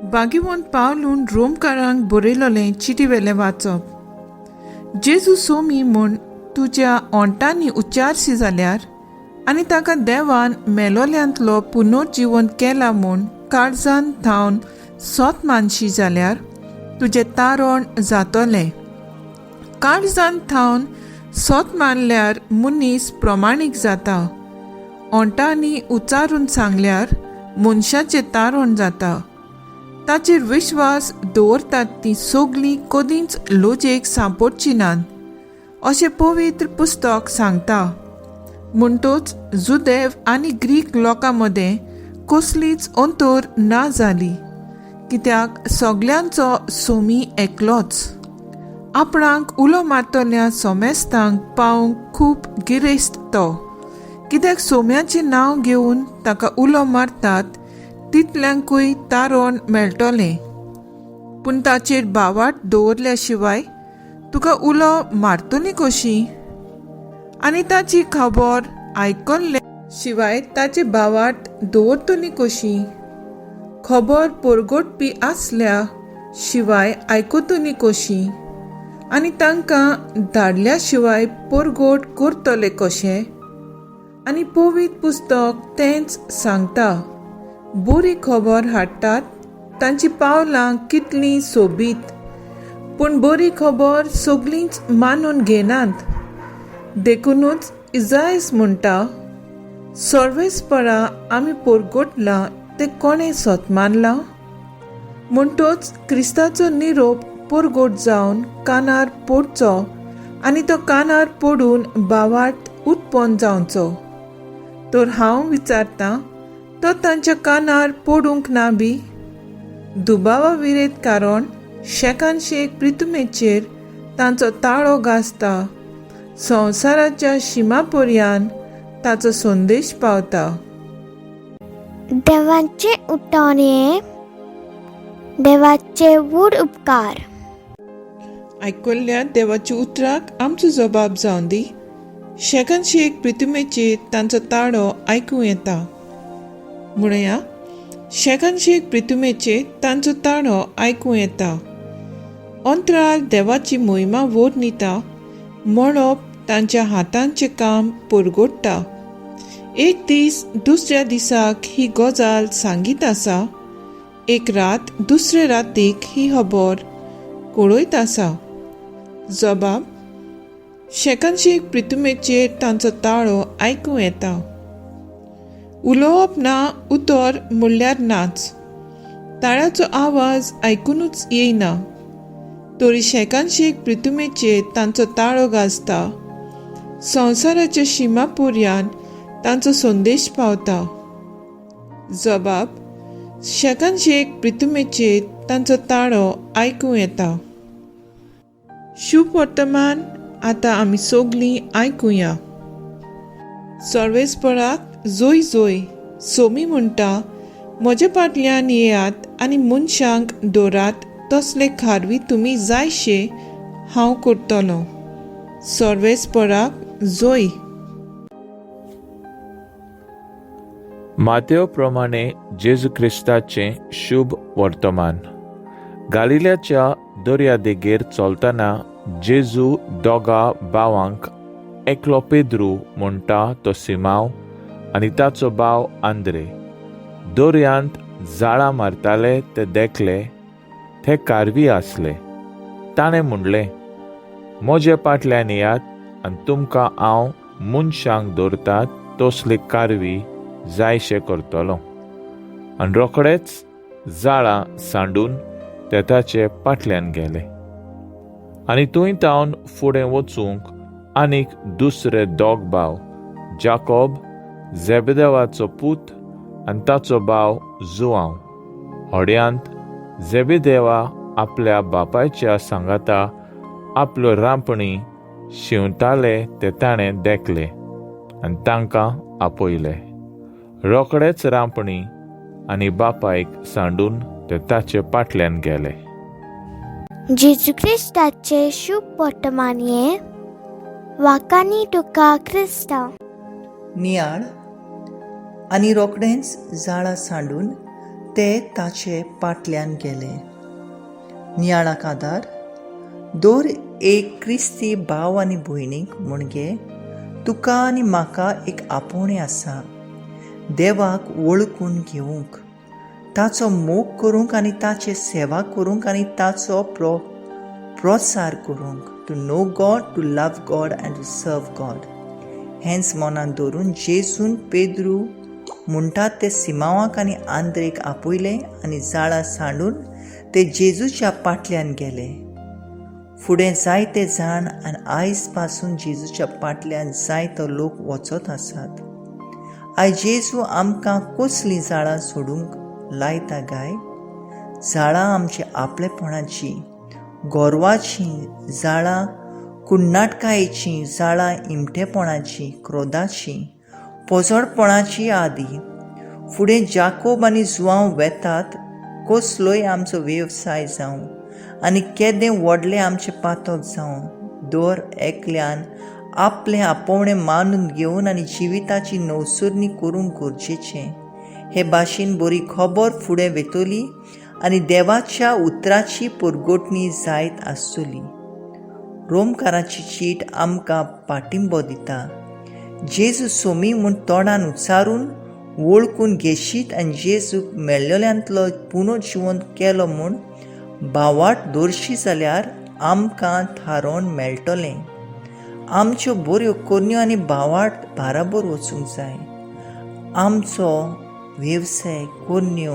भाग्यवंत पावलून रोमकारांक बरयलोलें चिटीवेलें वाचप. जेजू सोमी म्हूण तुज्या ओंठांनी उच्चारशी जाल्यार आनी ताका देवान मेलोल्यांतलो पुनर्जिवंत केला म्हूण काळजान थावन सोत मानशी जाल्यार तुजें तारण जातलें. काळजान थावन सोत मानल्यार मनीस प्रमाणीक जाता. ओंठांनी उच्चारून सांगल्यार मनशाचें तारण जाता. ताचेर विश्वास दवरतात तीं सगलीं कदींच लोजेक सांपडची नात अशें पवित्र पुस्तक सांगता. म्हणटच जुदेव आनी ग्रीक लोकां मदें कसलीच अंतर ना जाली, कित्याक सगल्यांचो सोमी एकलोच. आपणाक उलो मारतल्या सोमेस्तांक पावंक खूब गिरेस्त तो, कित्याक सोम्याचें नांव घेवन ताका उलो मारतात तितल्यांकूय तारण मेळटलें. पूण ताचेर भावार्थ दवरल्या शिवाय तुका उलो मारतली कशी? आनी ताची खबर आयकल्ले शिवाय ताचे भावार्थ दवरतली कशी? खबर परगटपी आसल्या शिवाय आयकतली कशी? आनी तांकां धाडल्या शिवाय परगट करतले कशें? आनी पवित्र पुस्तक तेंच सांगता, बरी खबर हाडटात तांची पावलां कितलीं सोबीत, पूण बरी खबर सगलींच मानून घेनात. देखुनूच इजायस म्हणटा, सर्वेस्परा आमी परगटलां तें कोणें सत मानलां? म्हणटच क्रिस्ताचो निरोप परगट जावन कानार पडचो आनी तो कानार पडून भावार्थ उत्पन्न जावचो. तर हांव विचारतां, तो तांच्या कानार पडूंक ना बी? दुबावा विरेत, कारण शेकान शेक प्रितुमेचेर तांचो ताळो गाजता, संवसाराच्या शिमा पर्यान ताचो संदेश पावता. देवाचे उठान हें देवाचे व्हड उपकार. आयकल्ल्या देवाच्या उतराक आमचो जबाब जावन दी. शेकान शेक प्रितुमेचेर तांचो ताळो आयकूं येता. म्हणया, शेकान शेक प्रितुमेचेर तांचो ताळो आयकूं येता. अंतराळ देवाची मोहिमा वर्णिता, मळब तांच्या हातांचें काम परगट्टा. एक दीस दुसऱ्या दिसाक ही गजाल सांगीत आसा, एक रात दुसरे रातीक ही खबर कळयत आसा. जबाब, शेकानशेक प्रितुमेचेर तांचो ताळो आयकूं येता. उलोवप ना, उतर म्हणल्यार नाच. ताळ्याचो आवाज आयकुनूच येयना, तरी शेकानशेक प्रितुमेचेर तांचो ताळो गाजता, संवसाराच्या शिमा पर्यान तांचो संदेश पावता. जबाब, शेकानशेक प्रितुमेचेर तांचो ताळो आयकूं येता. शुभ वर्तमान आतां आमी सगलीं आयकुया. सर्वेस्पराक जोय जोय. सोमी म्हणटा, म्हजे फाटल्यान येयात आनी मनशांक दवरात तसले खारवी तुमी जायशे हांव करतलो. सर्वेस्पराक जोय. मातेव प्रमाणे जेजू क्रिस्ताचें शुभ वर्तमान. गालिल्याच्या दर्या देगेर चलतना जेजू दोगा भावांक, एकलो पेद्रू म्हणटा तो सिमांव आनी ताचो भाव आंद्रे, दर्यांत जाळां मारताले ते देखले. ते कारवी आसले. ताणें म्हणलें, म्हजे फाटल्यान येयात आनी तुमकां हांव मनशांक दवरतात तसली कारवी जायशे करतलो. आनी रोखडेच जाळां सांडून ते ताचे फाटल्यान गेले. आनी थंय तावन फुडें वचूंक आनीक दुसरे दोग भाव, जाकोब झेबेदेवाचो पूत आनी ताचो भाव जुआंव, होड्यांत झेबेदेवा आपल्या बापायच्या सांगाता आपल्यो रांपणी शिंवताले ते ताणें देखले आनी तांकां आपयले. रोखडेच रांपणी आनी बापायक सांडून ते ताचे फाटल्यान गेले. जेजू क्रिस्ताचे शुभ वर्तमान हें. वाकानी तुका क्रिस्तांव. नियाळ. आनी रोखडेंच जाळां सांडून ते ताचे पाटल्यान गेले. नियाळाक आदार दर एक क्रिस्ती भाव आनी भयणीक म्हणगे तुका आनी म्हाका एक आपोवणें आसा देवाक वळखून घेवंक, ताचो मोग करूंक आनी ताचे सेवा करूंक आनी ताचो प्रोत्सार करूंक. To know God, to love God and to serve God. हेंच मनांत दवरून जेजून पेद्रू म्हणटात ते सिमांवाक आनी आंद्रेक आपयले आनी जाळां सांडून ते जेजूच्या पाटल्यान गेले. फुडें जायते जाण आनी आयज पासून जेजूच्या पाटल्यान जायतो लोक वचत आसात. आयज जेजू आमकां कसलीं जाळां सोडूंक लायता गाय? जाळां आमची आपलेपणाची, गोरवाचीं जाळां, कुन्नाटकायेचीं जाळां, इमटेपणाची, क्रोधाची, पोजडपणाची आदी. फुडें जाकोब आनी जुआंव वेतात. कसलोय आमचो वेवसाय जावं आनी केदें व्हडलें आमचें पातक जावं, दर एकल्यान आपलें आपोवणें मानून घेवन आनी जिविताची नवसरणी करूंक गरजेचें. हे भाशेन बरी खबर फुडें वेतली आनी देवाच्या उतराची परगटणी जायत आसतली. रोमकाराची चीट आमकां पाटिंबो दिता. जेजू सोमी म्हूण तोंडान उच्चारून वळखून घेशीत आनी जेजूक मेळ्ळेल्यांतलो पुनर्जिवंत केलो म्हूण भावार्त दवरशी जाल्यार आमकां थारोवन मेळटलें. आमच्यो बऱ्यो करण्यो आनी भावार्त बाराबर वचूंक जाय. आमचो वेवसाय, करण्यो,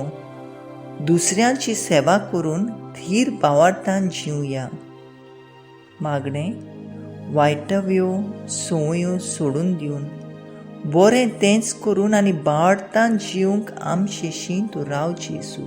दुसऱ्यांची सेवा करून थीर भावार्थान जिवया. मागणें: वायटव्यो संवयो सोडून दिवन बरें तेंच करून आनी भावार्थान जिवंक आमचेशी तूं राव जेजू.